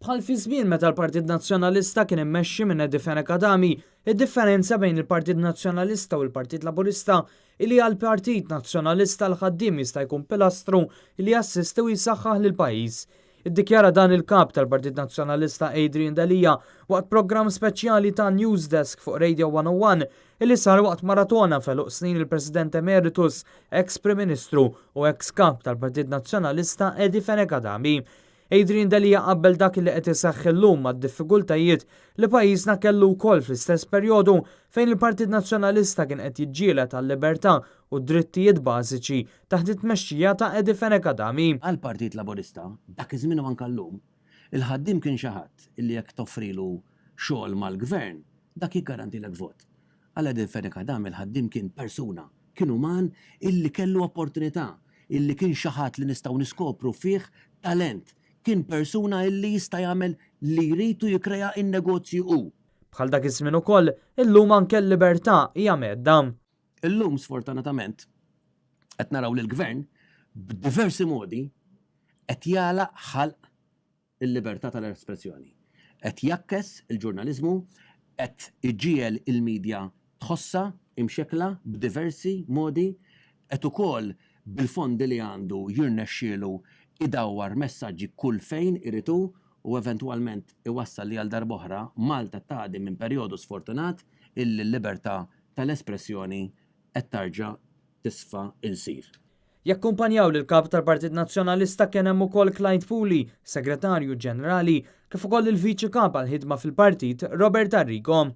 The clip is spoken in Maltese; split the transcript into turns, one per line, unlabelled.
Bħal fi żmien meta l-Partit Nazzjonalista kien immexxi minn Eddie Fenech Adami, id-differenza bejn il-Partit Nazzjonalista u l-Partit Laburista hi li għall-Partit Nazzjonalista l-ħaddiem jista' jkun pilastru li jassisti u jsaħħaħ lill-pajjiż. Iddikjara dan il-Kap tal-Partit Nazzjonalista Adrian Delia waqt programm speċjali ta' Newsdesk fuq Radio 101 illi sar waqt maratona f'għeluq snin il-President Emeritus, eks Prim Ministru u eks Kap tal-Partit Nazzjonalista Eddie Fenech Adami. Adrian Delia qabbel dak li qed iseħħ illum mad-diffikultajiet li pajjiżna kellu wkoll fl-istess perjodu fejn il-Partit Nazzjonalista kien qed jiġġieled għal-libertà u d-drittijiet bażiċi taħt it-tmexxija ta' Eddie Fenech Adami.
Għall-Partit Laburista, dak iż-żmien u anke llum, il-ħaddiem kien xi ħadd illi jekk toffrilu xogħol mal-Gvern, dak jiggarantilek vot. Għal Eddie Fenech Adami l-ħaddiem kien persuna, kien uman illi kellu opportunità, illi kien xi ħadd li nistgħu niskopru fih talent, kien persuna illi jista' jagħmel li jrid u jikkrea n-negozji hu.
Bħal dak iż-żmien ukoll, illum anke l-libertà hija mhedda.
Illum sfortunatament qed naraw li l-Gvern b'diversi modi qed jagħlaq ħalq il-libertà tal-espressjoni. Qed jgħakkes il-ġurnaliżmu, qed iġiegħel il-media tħossha imxekkla b'diversi modi, qed ukoll bil-fondi li għandu jirnexxielu idawwar messaġġi kull fejn irid hu u eventwalment iwassal li għal darb'oħra Malta tgħaddi minn perjodu sfortunat illi l-libertà tal-espressjoni qed tarġa' tisfa ilsir.
Jakkumpanjaw lill-Kap tal-Partit Nazzjonalista kien hemm ukoll Clyde Puli, Segretarju Ġenerali, kif ukoll il-Viċi Kap għall-Ħidma fil-Partit, Robert Arrigo.